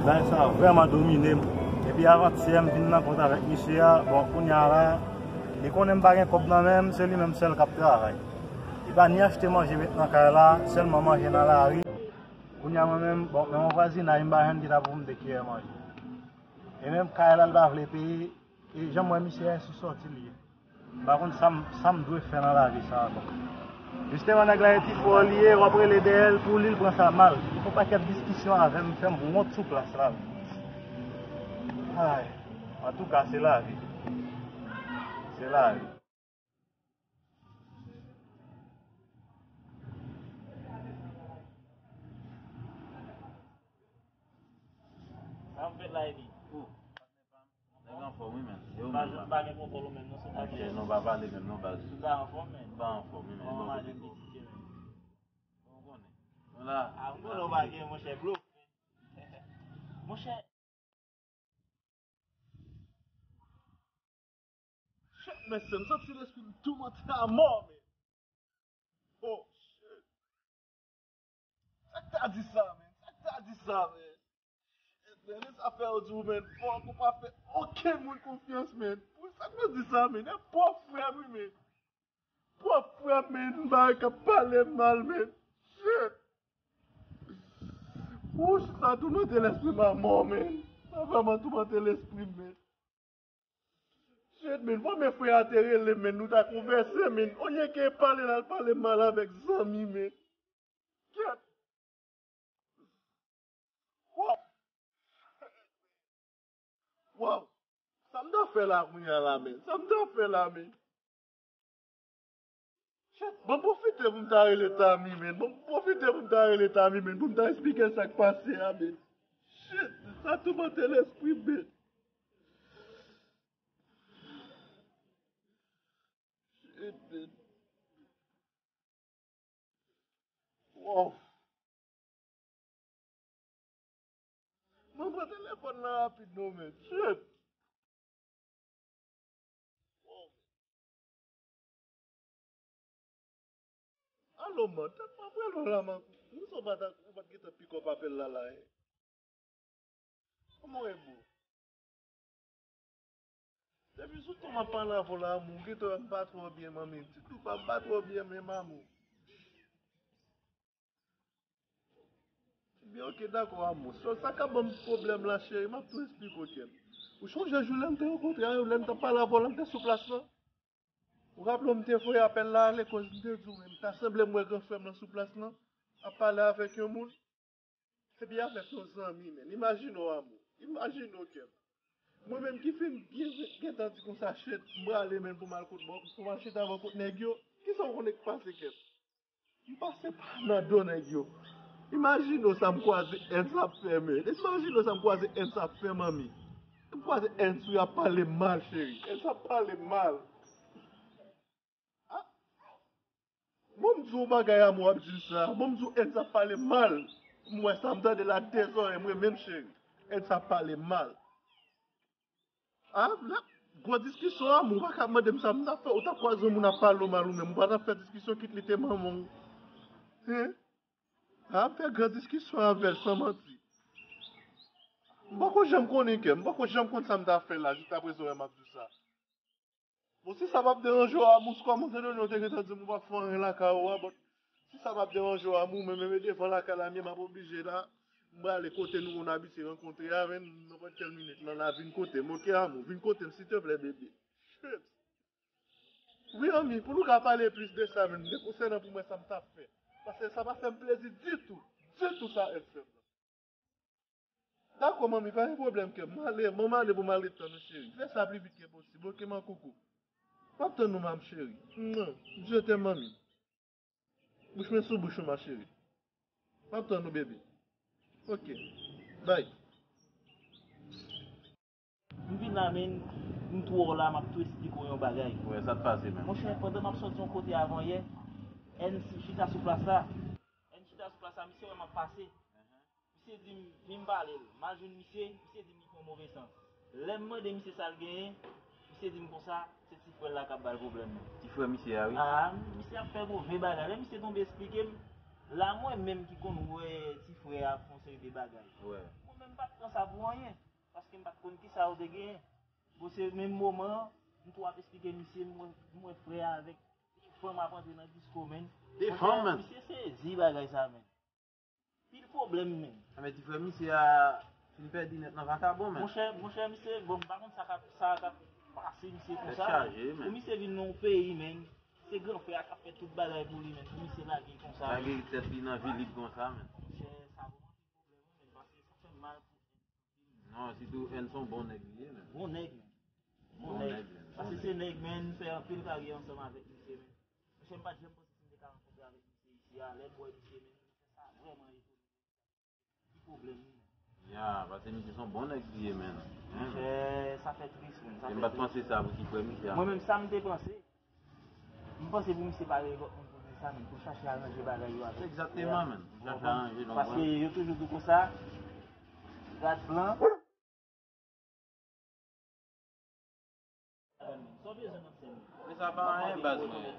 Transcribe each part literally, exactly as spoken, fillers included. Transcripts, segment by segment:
Bagay sa a vrèman domine m. Epi avantyè m vin nan kont avèk misye a, bon, kounye a la, li konnen m pa gen kòb nan men m, se li menm sèl k ap travay. Li pa ni achte manje met nan kay la, sèlman manje nan lari. Kounye a mwen menm, bon, men yon vwazinay m pa jwenn ki ta pou m de kiyè manje. E menm kay la, l pa vle peye. E jan m wè misye a, se sou sòti li ye. M pa konn sa m, sa m dwe fè nan lavi sa a ankò. Jisteman, nèg la e ti fò li ye, w ap rele dèyè l pou li, l pran sa mal. Li fè yon pakèt diskisyon avè m, fè m wont sou plas la. Ay, antouka, se lavi. Se lavi. Sa m fèt la, Emi. Nèg anfòm, wi, men. E ou menm, pa gen kontwòl ou menm, non, sou ta. Monchè, non, pa pale menm, non, baz. Ou ta anfòm, men. M pa anfòm, wi, men. Bon, bon, madanm, bon, pitit, men. Bon, ou konnen. Nou la. A, m konnen ou pa gen, monchè, blofè. Monchè. Shit, mesye, m santi lespri m toumante a mò, men. Oh, shit. Sa k ta di sa, men? Sa k ta di sa, men? Shit, men, e sa fè yo di w, men, fòk ou pa fè okenn moun konfyans, men. Pou sa k ta di sa, men? E pwòp frè m, wi, men. Pwòp frè m, men, bagay k ap pale m mal, men. Shit. Wouch, sa toumante lespri m a mò, men. Sa vrèman toumante lespri m, men. Shit, men, fò men frè a te rele m, men, nou ta konvèse, men. Olye ke pale l al pale mal avèk zanmi, men. Kyèt. Waw. Waw. Sa m ta fè la kounye a la, men? Sa m ta fè la, men? Shit, bon, pwofite pou m ta rele Tami, men. Bon, pwofite pou m ta rele Tami, men, pou m ta esplike sa k pase a, men. Shit, sa toumante lespri m, men. Shit, men. Wow. Mwen pran telefòn nan rapid non, men. Shit. Wow. Alo, man, tèt mwen ap rele w la, man. Ou sa w pa t, ou pa t gentan pick up apèl la, la, eh. Kòman w ye, bro? Depi sou ton m ap pale avè w la, amou, ou gentan wè m pa twò byen, manmi. Ti tou pa m pa twò byen, menm, amou. Ebyen, oke, dakò, amou. So, sa k ap ban m pwoblèm la, cheri, m ap tou esplike w, kè m. Ou chonje jou lè n te rankontre a yo, lè n t ap pale avè w la, m te sou plas lan? Ou raple w, m te voye apèl la ale, koz m te di w, men, ta sanble m wè gran frè m lan sou plas lan, ap pale avèk yon moun. Epi avèk yon zanmi, men. Imajine w, amou. Imajine w, kè m. Mwen menm ki fin byen gentan di konsa, shit, m prale, men, pou m al kot bò, pou m al chita bò kot nèg yo. Kisa w konnen k pase, kè m? M pase pa nan do nèg yo. Imajine w sa m kwaze Ends ap fè, men. Imajine w sa m kwaze Ends ap fè, manmi. M kwaze Ends, wi, ap pale mal, cheri. Ends ap pale mal. Ah. Bon, m di w bagay, amou, w ap di l sa. Bon, m di w Ends ap pale mal. M wè sa, m tande l ak de zòrèy mwen menm, cheri. Ends ap pale mal. Ah, la, gwo diskisyon, amou, ou pa ka mande m sa m t ap fè. Ou t ap kwaze yon moun ap pale w mal ou menm. Ou pa t ap fè diskisyon, kit li te manman w. Hein? Ah, m fè gran diskisyon avè l, san manti. M poko janm konnen, kè m. M poko janm konn sa m ta fè la, jiskaprezan wè m ap di w sa. Bon, si sa p ap deranje w, amou, kòman, se de nou te gentan di m ou p ap fè anyen lakay ou a, bon, si sa p ap deranje w, amou, men, men, men devan lakay la, men m ap oblije la, m prale kote nou konn abitye rankontre a, men, nan nenpòt kèl minit lan la, vin kote m, oke, amou, vin kote m, silteplè, bebe. Shit. Wi, anmi, pou nou ka pale plis de sa, men, de konsènan pou mwen sa m t ap fè. Paske sa pa fè m plezi ditou, ditou sa Ends fè m nan. Dakò, manmi, pa gen pwoblèm, kè m. M ale, bon, m ale pou m al ret tann ou, cheri. Fè sa pli vit ke posib, oke, man koukou? M ap tann ou, man cheri. Mwen, je t'aime, manmi. Bouch mwen sou bouch ou, ma chérie. M ap tann ou, bebe. Oke. Bye. M vin la, men, m twò la, m ap tou esplike w yon bagay. Wè, sa t pase menm? Monchè, pandan m ap sòti yon kote avan yè, Ends chita sou plas la. Ends chita sou plas la, misye wè m ap pase. Misye di m, vin m pale l. M al jwenn misye, misye di m li pran move sans. Lè m mande misye sa l genyen, misye di m konsa, se ti frè l la k ap ba l pwoblèm nan. Ti frè misye a, wi. Ah, misye ap fè move bagay. Lè misye tonbe esplike m, la mwen menm ki konn wè ti frè a ap fè yon seri de bagay. Wè. Mwen menm pa t pran sa pou anyen, paske m pa t konn kisa yo te genyen. Bon, se menm moman an, m tou ap esplike misye, m wè, m wè frè avèk fanm ap antre nan disko, menn. De fanm, menn. Misye sezi bagay sa, menn. Pil pwoblèm, menn. Anben, ti frè misye a fin pèdi nèt nan vakabon, menn. Monchè, monchè, misye, bon, m pa konn sa k ap, sa k ap pase misye konsa. Tèt chaje, menn. Pou misye vin nan yon peyi, menn, se gran frè a k ap fè tout bagay pou li, menn. Pou misye lage l konsa, menn. Lage tèt li nan vilip konsa, menn. Monchè, sa vrèman se pwoblèm, wi, menn, paske sa fè m mal pou N. Non, sitou N se yon bon nèg li ye, menn. Bon nèg, menn. Bon nèg. Paske se nèg, menn, m fè anpil karyè ansanm avèk misye, menn. Monchè, m pa t janm panse si m te ka rankontre avèk misye isi a. Lè m wè misye, menn, monchè, sa vrèman etone. Ki pwoblèm li, menn? Ya, paske misye se yon bon nèg li ye, menn. Monchè, sa fè tris, menn. Sa fè tris. E m pa t panse sa pou ti frè misye a. Mwen menm, sa m te panse. M panse pou misye pale lòt moun pou di sa, menn, pou chache aranje bagay yo avèk. Egzakteman, menn. Pou chache aranje l, ou konprann? Paske yo toujou di konsa, rad blan. Sa w bezwen nan sèn nan? Men sa pa anyen, baz mwen.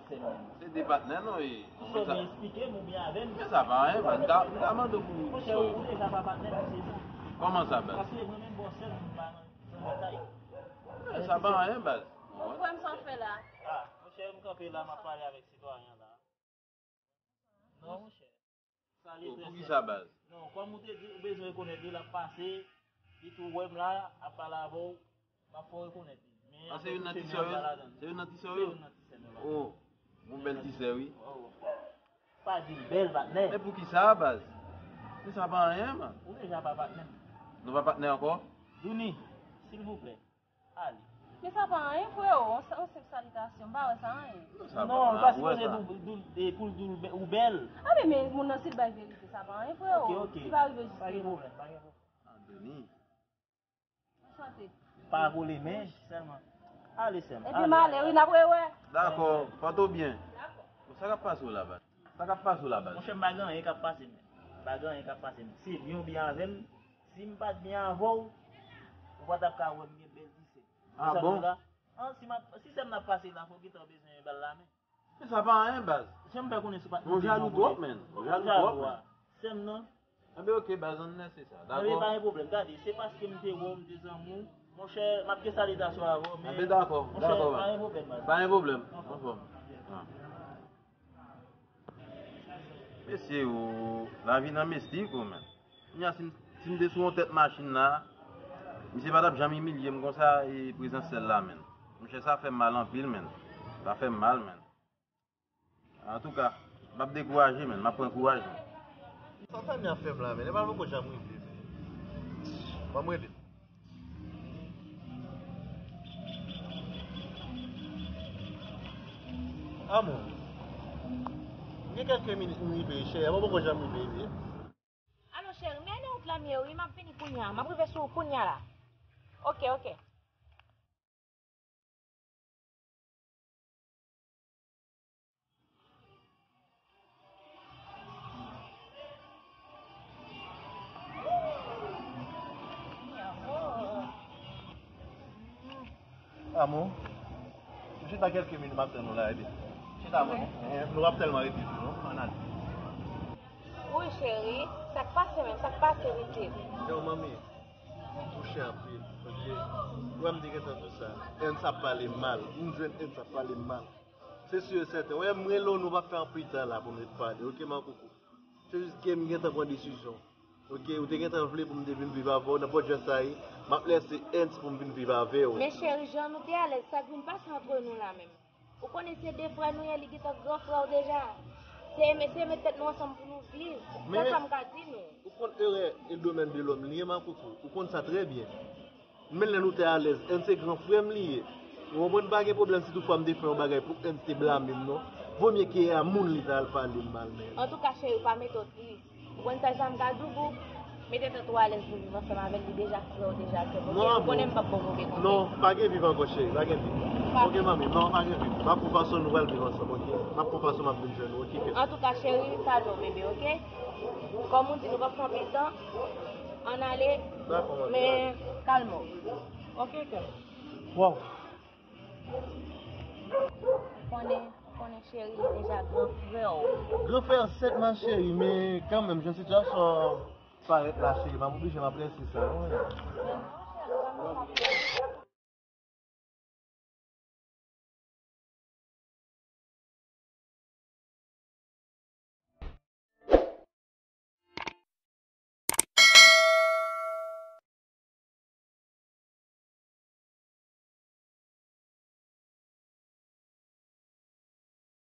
Se de patnè nou ye. Sa w vle eksplike m oubyen avè m? Men sa pa anyen, baz. M ta, m ta mande w pou w di sa. Monchè, ou deja pa patnè nan sezon. Kòman sa, baz? Paske mwen menm bò sèn, m pa nan, nan batay. Men sa pa anyen, baz. Ou kwè m sa w fè la? Ah, monchè, m kanpe la, m ap pale avèk sitwayen an la. Non, monchè. Sa li trè senp. Poukisa, baz? Non, kòm ou te di, ou bezwen rekonèt li, l ap pase, li tou wè m la, ap pale avè w, m ap fè w rekonèt li. Men, ah, se youn nan ti sè w yo? Se youn nan ti sè w yo? Se youn nan ti sè m yo. Oh, yon bèl ti sè, wi. Oh. Pa di l bèl, patnè. Men poukisa, baz? Men sa pa anyen, man. Ou deja pa patnè m. Nou pa patnè ankò? Douni, silvouplè. Ale. Men sa pa anyen, freo. Yon senp salitasyon, m pa wè sa anyen. Non, li pa sipoze di w, di w, e, pou l di w ou bèl. A, men, men moun nan, si l bay verite, sa pa anyen, freo. Ok, ok. Li pa rive jis la. Pa gen pwoblèm, pa gen pwoblèm. Anthony. Anchante. Pa kole men sèlman. Ale, sè m. Epi m ale, wi, n ap rewè. Dakò, pòte w byen. Dakò. Bon, sa k ap pase w la, baz? Sa k ap pase w la, baz? Monchè, m pa gen anyen k ap pase m. Pa gen anyen k ap pase m. Si byen w byen avè m, si m pa t byen avè w, ou pa t ap ka wè m gen bèl ti sè. Ah bon? An, si m ap, si sè m nan ap pase la, fò w gentan bezwen ba l lamen. Men sa pa anyen, baz. Jan m fè konnen si w pa t monte jan. Ou jalou twòp, menn. Ou jalou twòp, menn. Sè m nan. Anben, ok, baz, ann lèse sa. Dakò? Anben, pa gen pwoblèm. Gade, se paske m te wè w, m te zanmi w. Monchè, m ap gen salitasyon avè w, men. Anben, dakò, dakò, baz. Pa gen pwoblèm, baz. Pa gen pwoblèm. Anfòm. Anfòm. Ah. Mesye, o, lavi nan mistik, o, menn. Kounye a, si m, si m te sou yon tèt machin la, misye pa t ap janm imilye m konsa, e prezans sèl la, menn. Monchè, sa fè m mal anpil, menn. Sa fè m mal, menn. Antouka, m p ap dekouraje, menn. M ap pran kouraj, menn. Sa Tania fè m la, menn. Epa l poko janm rive, menn. Ban m rele l. Amou, gen kèlke minit m rive, cheri, mwen poko janm rive, wi. Alo, cheri, men nan wout la m ye, wi, m ap vini kounye a, m ap rive sou ou kounye a la. Oke, oke. Amou, chita kèlke minit, m ap tann ou la, epi. Chita, mwen. Eh, nou p ap tèlman rete tou, non. Ann ale. Wi, cheri. Sa k pase menm? Sa k pase, pitit? Yo, manmi, m touche anpil, oke? Ou wè m te gentan di w sa. Ernst ap pale m mal. M jwenn Ernst ap pale m mal. Se si e sèten. Ou wè, m rele w, nou p ap fè anpil tan la pou nou te pale, oke, Mankoukou? Se jis ke m gentan pran desizyon. Oke, ou te gentan vle pou m te vin viv avè w, nenpòt jan sa ye, m ap lèse Ernst pou m vin viv avè w. Men cheri, jan nou te alèz, sa k vin pase antre nou la menm? Ou konnen se de frè nou ye, li gentan gran frè w deja. Se eme, se eme tèt nou ansanm pou nou viv. Sa sa m ka di nou? Ou konn erè e domèn de lòm li ye, Mankoukou. Ou konn sa trè byen. Men lè nou te alèz, Ernst se gran frè m li ye. Ou konprann, pa gen pwoblèm si toutfwa m te fè yon bagay pou Ernst te blame m, non. Vomye ke a moun li ta al pale m mal, men. Antouka, cheri, pa mete w tris. Ou konn sa sa m ka di w pou mete tèt ou alèz pou viv ansanm avè l, li deja frè w deja, kè. Oke, ou konnen m p ap ba w move kote. Non, pa gen viv ankò, cheri, pa gen viv. Oke, manmi, non, pa gen viv. M ap pran fason nou pral viv ansanm, oke? M ap pran fason m ap vin jwenn ou, oke, kè. Antouka, cheri, pale w, bebe, oke? Kòm ou di, nou p ap fè anpil tan. Ann ale. Dakò, manmi. Men, kalme w. Oke, kè. Waw. Konnen, konnen cheri, li deja gran frè w. Gran frè, sèt, ma cheri, men kanmenm, jan sitiyasyon an Parèt la, cheri, m ap oblije, m ap lèse sa, wi.